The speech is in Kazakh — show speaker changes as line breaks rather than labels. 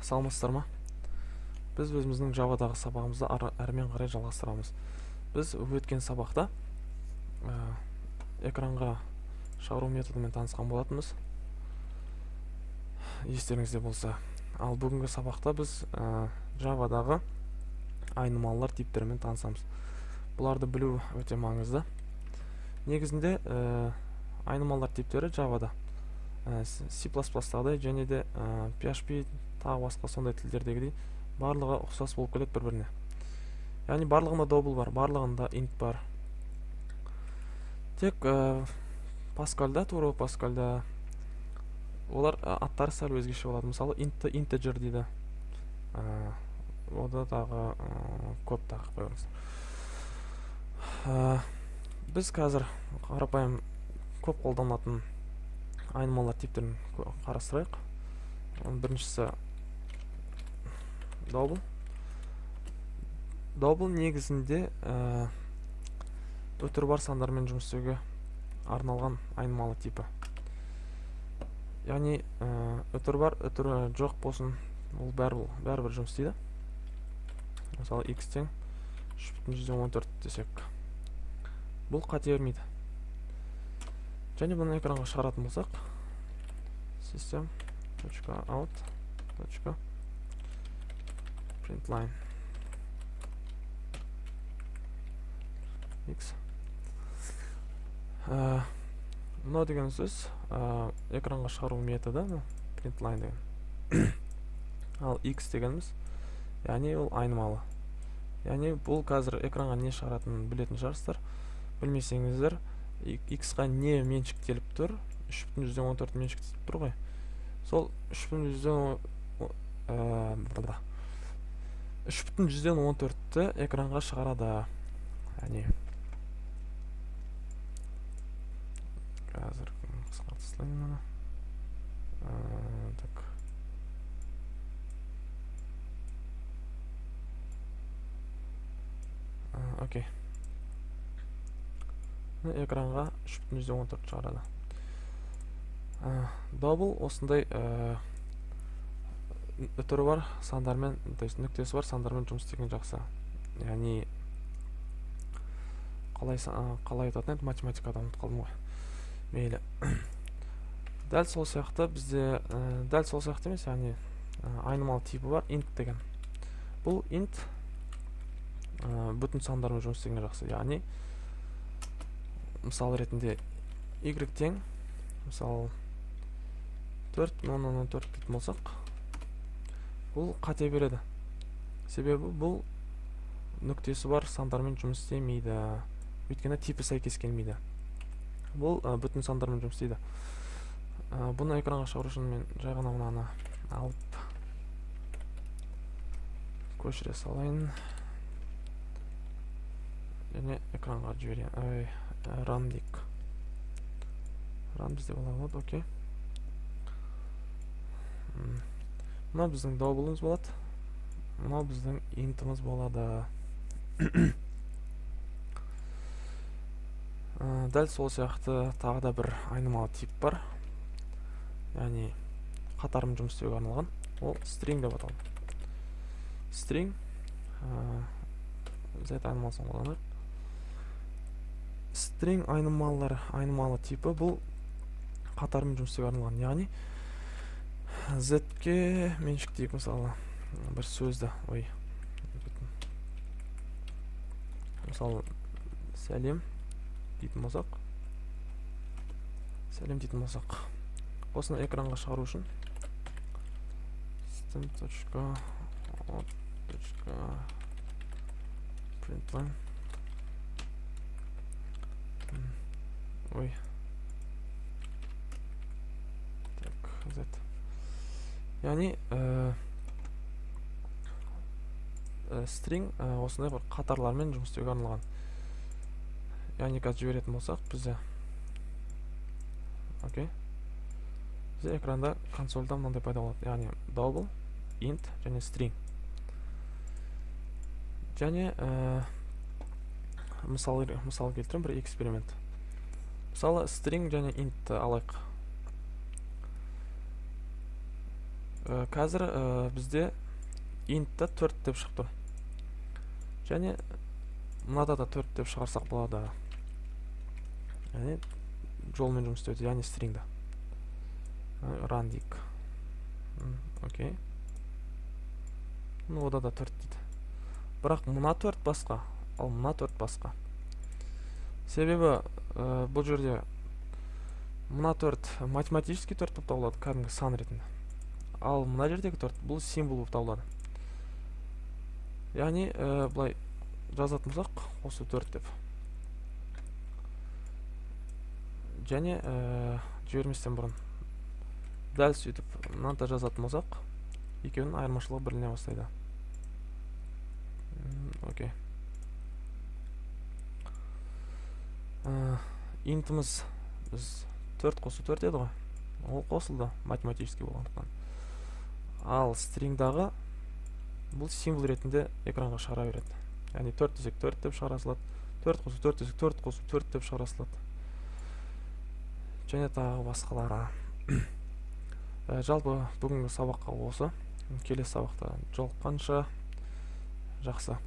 Саламатсыздар ма? Біз өзіміздің Java'дағы сабағымызды әрмен қарай жалғастырамыз. Біз өткен сабақта экранға шығару методымен танысқан болатынбыз. Естеріңізде болса. Ал бүгінгі сабақта біз Java'дағы айнымалылар типтерімен танысамыз. Бұларды білу өте маңызды. Негізінде айнымалылар типтері Java'да C++-тағыдай және де PHP тағы басқа сондай тілдердегідей барлығы ұқсас болып келеді бір-біріне. Яғни барлығында double бар, барлығында int бар. Тек Паскальда, тура Паскальда олар аттары сәл өзгеше болады. Мысалы, intті integer дейді. Ода тағы көп тағы қоямыз. Біз қазір қарапайым көп қолданылатын айнымалылар типтерін қарастырайық. Біріншісі double. Double негізінде үтір бар сандармен жұмыс істеуге арналған айнымалы типі. Яғни үтір бар, үтір жоқ болсын, ол бәрібір жұмыс істейді. Мысалы, x тең 3,14 десек, бұл қате бермейді. Және бұны экранға шығаратын болсақ, system точка out точка println x. Мынау деген сөз экранға шығару методы, println деген. Ал x дегеніміз, яғни ол айнымалы. Яғни бұл қазір экранға не шығаратынын білетін шығарсыздар. Білмесеңіздер, x-қа не меншіктеліп тұр? 3,14 меншіктеліп тұр ғой. Сол 3,14-ті экранға шығарады. Яғни қазір қысқарта салайын мына. Так. Окей. Экранға 3,14 шығарады. Double осындай үтірі бар сандармен, то есть нүктесі бар сандармен жұмыс істеген жақсы. Яғни қалай айтатын еді, математикада ұмытып қалдым ғой. Мейлі. Дәл сол сияқты бізде, дәл сол сияқты емес, яғни айнымалы типі бар int деген. Бұл int бүтін сандармен жұмыс істеген жақсы. Яғни мысал ретінде y тең, мысалы, 4,04 дейтін болсақ, бұл қате береді. Себебі бұл нүктесі бар сандармен жұмыс істемейді. Өйткені типі сәйкес келмейді. Бұл бүтін сандармен жұмыс істейді. Бұны экранға шығару үшін мен жай ғана мынаны алып көшіре салайын. Және экранға жіберейін. Ой, run дейік. Run бізде бола алады, окей. Мынау біздің double'ымыз болады. Мынау біздің int'іміз болады. Дәл сол сияқты тағы да бір айнымалы тип бар. Яғни қатармен жұмыс істеуге арналған. Ол string деп аталады. String, z айнымалысын қолданайық. String айнымалы типі бұл қатармен жұмыс істеуге арналған. Яғни z-ке меншіктейік, мысалы, бір сөзді, ой, мысалы, сәлем дейтін болсақ, сәлем дейтін болсақ, осыны экранға шығару үшін system точка out точка println. Ой. Так, z. Яғни string осындай бір қатарлармен жұмыс істеуге арналған. Яғни қазір жіберетін болсақ, бізде окей. Бізде экранда консольда мынандай пайда болады. Яғни double, int және string. Және мысал келтіремін, бір эксперимент. Мысалы, string және int алайық. Қазір бізде int-та 4 деп шығып тұр. Және мынада да 4 деп шығарсақ болады. Яғни жолмен жұмыс істеуде, яғни string-да. Run дейік. Окей. Ну, ода да 4 дейді. Бірақ мына 4 басқа, ал мына 4 басқа. Себебі бұл жерде мына 4 математический 4 болып табылады, кәдімгі сан ретінде. Ал мына жердегі 4 бұл символ болып табылады. Яғни былай жазатын болсақ, осы 4 деп. Және жіберместен бұрын дәл сөйтіп мынаны да жазатын болсақ, екеуінің айырмашылығы біліне бастайды. Окей. Интіміз біз 4 қосу 4 еді ғой. Ол қосылды математический болғандықтан. Ал string-дағы бұл символ ретінде экранға шығара береді. Яғни 4 десек 4 деп шығара салады. 4 қосу 4 десек 4 қосу 4 деп шығара салады. Және тағы басқалары. Жалпы бүгінгі сабаққа осы. Келесі сабақта жолыққанша жақсы.